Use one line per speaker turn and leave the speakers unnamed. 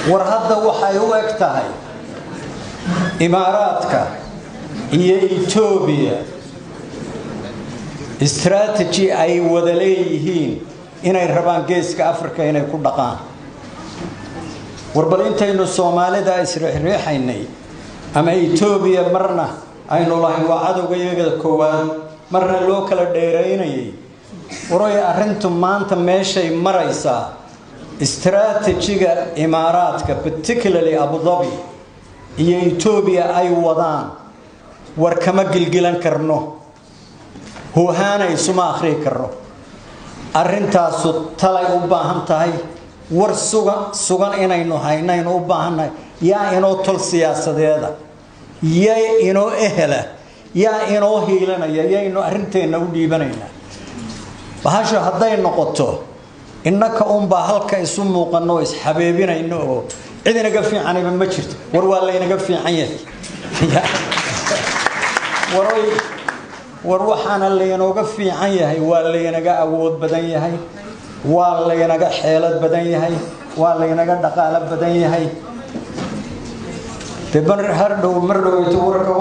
War hadda waxay u eg tahay Imaaraadka iyo Etoobiya strategy ay wada leeyihiin inay rabaan Geeska Africa inay ku dhaqaan. War bal intaynu Soomaalida isriixriixaynay ama Etoobiya marna aynu lahayn waa cadowga iyaga koowaad, marna loo kala dheeraynayay, waroy arrintu maanta meeshay maraysaa strategy-ga Imaaraadka, particularly Abu Dhabi, iyo Etoobiya ay wadaan, war kama gilgilan karno, huhaana isuma akhriyi karno. Arrintaasu talay u baahan tahay, war sugan sugan inaynu haynaynu u baahannahay. Yaa inoo tol siyaasadeeda, yaa inoo ehela, yaa inoo hiilanaya, yaynu arrinteenna u dhiibanaynaa? Bahashu hadday noqoto innaka unbaa halka isu muuqano oo isxabeebinayno oo cid inaga fiicanayba ma jirto, war waa laynaga fiican yahay. Waroy, war waxaana laynooga fiican yahay, waa laynaga awood badan yahay, waa laynaga xeelad badan yahay, waa laynaga dhaqaalo badan yahay. Dee har dhow mar dhoweyto wararka.